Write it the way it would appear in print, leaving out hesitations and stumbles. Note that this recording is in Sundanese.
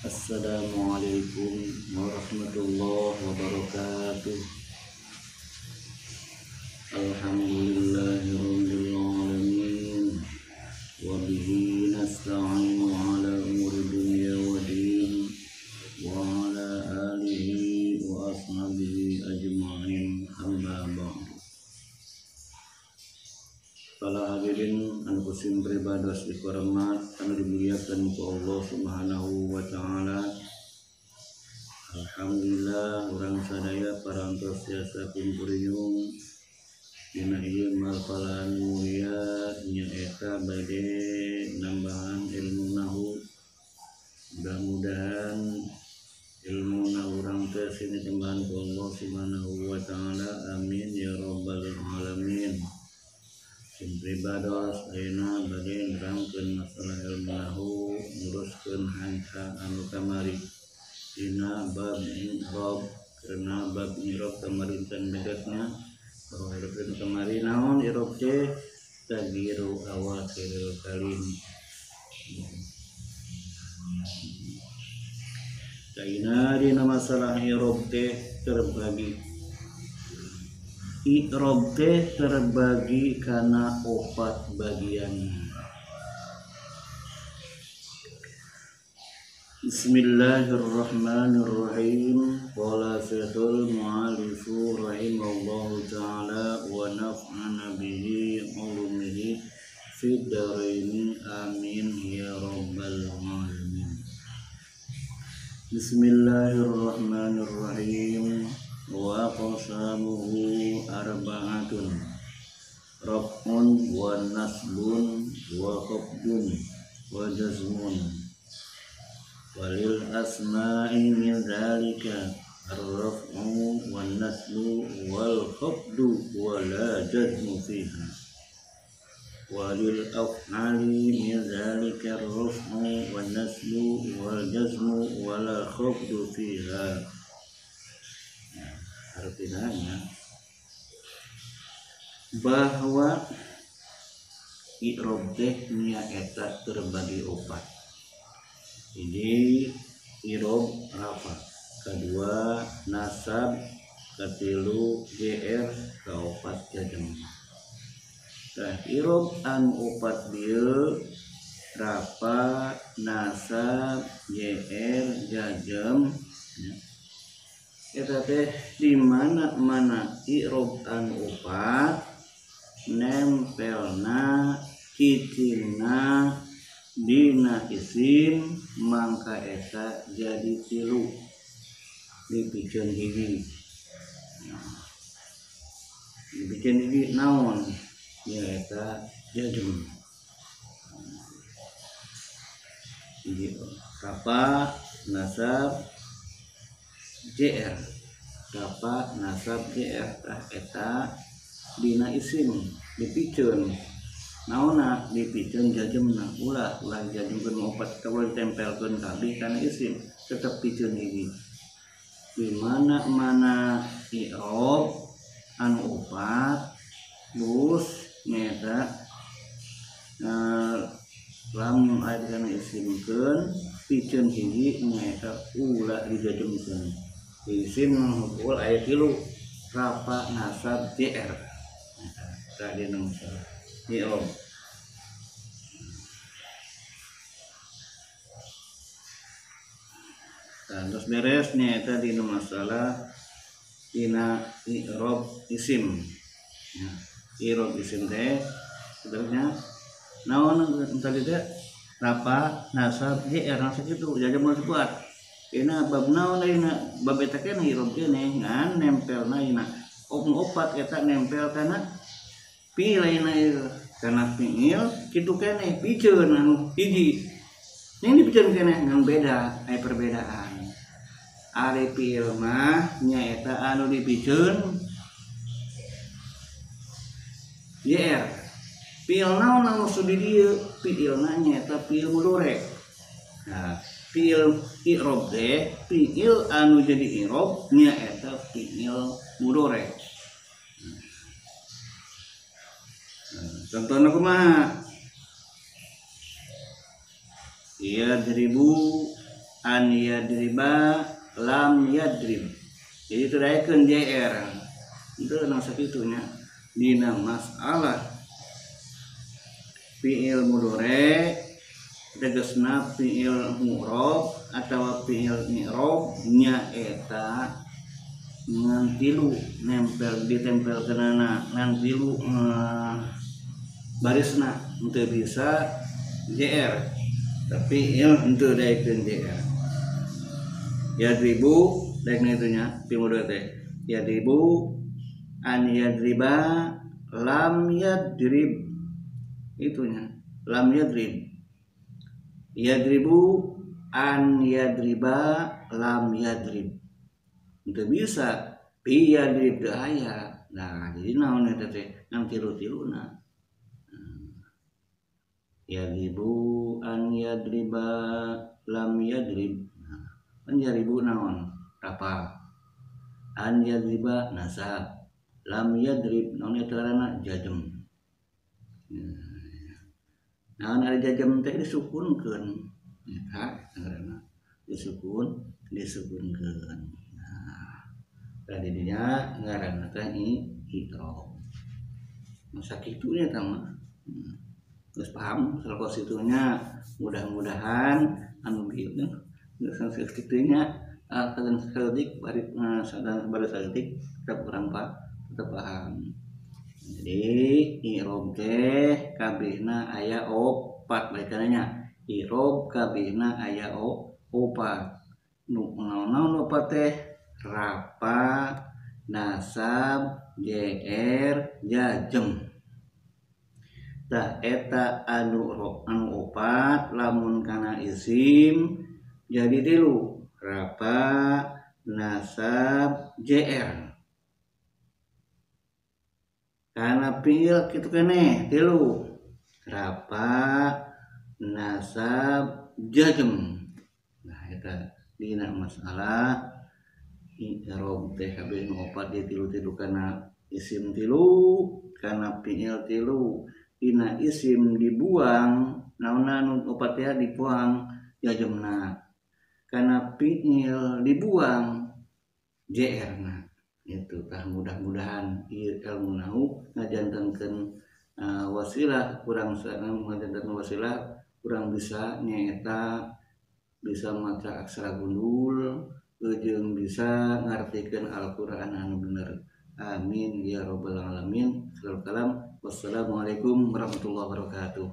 Assalamualaikum warahmatullahi wabarakatuh. Alhamdulillahirabbil alamin wa bihi nasta'inu ala umuri dunya wa din wa ala alihi wa ashabihi ajma'in, amma ba'du. Para hadirin anu kusim pribados dihormat anu dimuliakan ku Allah Subhanahu wa taala. Alhamdulillah urang sadaya parantos tiasa kumpuriung dina ieu malpalaan mulia nyaeta bade nambahan ilmu nahu. Mudah-mudahan ilmu na urang teh sini tambahan ku Allah Subhanahu wa taala. Amin ya rabbal alamin. Pribados ayeuna bade nerangkeun masalah ilmu nahu, nguruskeun hangka anu kamari dina bab i'rab. Karena bab i'rab kamari can beresna, bahwa i'rab kamari naon i'rab teh tagiru awakhiril kalim. Ayeuna dina masalah i'rab teh terbagi. I'rob teh terbagi kana opat bagian. Bismillahirrahmanirrahim. Qala Syekhul Mu'alifu rahimallahu ta'ala wa naf'ana bihi ulumihi fid dharaini, amin ya rabbal alamin. Bismillahirrahmanirrahim. Wa qasamuhu arba'atun raf'un wa nasbun wa khafdun wa jazmun. Walil asma'i min dzalika ar-raf'u wan nasbu wal khafdu wa la jazmu fiha. Walil af'ali min dzalika ar-raf'u wan nasbu wal jazmu wa la khafdu fiha. Artinya bahwa i'rob teh nyaeta terbagi opat. Ini i'rob rafa, kedua nasab, katilu jr, kaopat jazm. Tah i'rob anu opat dieu rafa, nasab, jr, jazm. Eta teh di mana-mana i'rob anu opat nempelna cicingna dina isim mangka eta jadi tilu dipiceun hiji. Dipiceun hiji naon? Nyaeta jazm. Hiji rafa, nasab, JR, rafa, nasab, JR. Tah eta dina isim dipiceun naonna dipiceun jazmna. Ulah ulah jazmkeun opat kawan tempelkeun kabeh kana isim, tetep piceun hiji. Di mana-mana i'rob anu opat terus nyaeta lamun aya kana isimkeun piceun hiji nyaeta ulah dijazmkeun. Isim hukul ayat tilu rafa, nasab, jr. Tadi masalah i'rob. Terus beresnya tadi masalah dina i'rob isim. I'rob isim teh sebenarnya naon tadi teh rafa, nasab, jr, nasab itu jazm kuat. Ina bab naon ayeuna bab eta keneh i'rob keneh ngan nempelna ina opat eta nempel kana fiil ayeuna ieu kana fiil kitu keneh piceun anu hiji. Ini dipiceun keneh ngan beda aya perbedaan. Ari fiil mah nyaeta anu dipiceun jr. Fiil naon anu maksud di dieu? Fiilna nyaeta fiil mudhari. Nah, fiil i'rob teh fiil anu jadi i'rob nyaeta fiil mudhari. Contohna kumaha? Yadribu an yadriba lam yadrib. Jadi teu daekeun JR. Itu nang sakitunya dina masalah fi'il mudhari tegasna fi'il mu'rab atawa fi'il i'rab nya eta ngan tilu nempel ditempel kenana ngan tilu barisna henteu bisa JR tapi il henteu daekeun JR. Yadribu daekna itu nya fi'il mudhari teh yadribu an yadriba lam yadrib itunya lam yadrib yadribu an yadriba lam yadrib henteu bisa pi yadrib teu aya. Nah jadi naon eta teh ngan tilu-tiluna yadribu an yadriba lam yadrib. Nah, an yadribu naon rafa an yadriba nasab lam yadrib naon eta ngaranna jazm. Naon ari jazm teh disukunkeun eta ngaranna disukunkeun. Nah tadi dinya ngaranna teh i'rab. Masa kitu nya tah mah geus paham soal kositunya mudah-mudahan anu bieu geus sakitu nya akan saeutik bari sadar bari saeutik tetap urang pak tetap paham. Jadi i'rab teh kabehna aya opat bae nya. I'rab kabehna aya opat. Nu naon-naon opat teh rafa, nasab, jr, jazm. Tah eta anu opat lamun kana isim jadi tilu rafa, nasab, jr. Kana fiil kitu keneh tilu rafa, nasab, jazm. Nah eta dina masalah i'rab teh kabeh nu opat di tilu-tilu kana isim tilu kana fiil tilu. Dina isim dibuang naonna nu opat teh dibuang jazmna, kana fiil dibuang jr-na. Itu tah mudah-mudahan ieu ilmu nahu ngajantenkeun wasilah kurang ngajantenkeun wasilah kurang bisa nyaeta bisa maca aksara gundul jeung bisa ngartikeun Al-Qur'an anu bener. Amin ya rabbal alamin. Wassalamualaikum warahmatullahi wabarakatuh.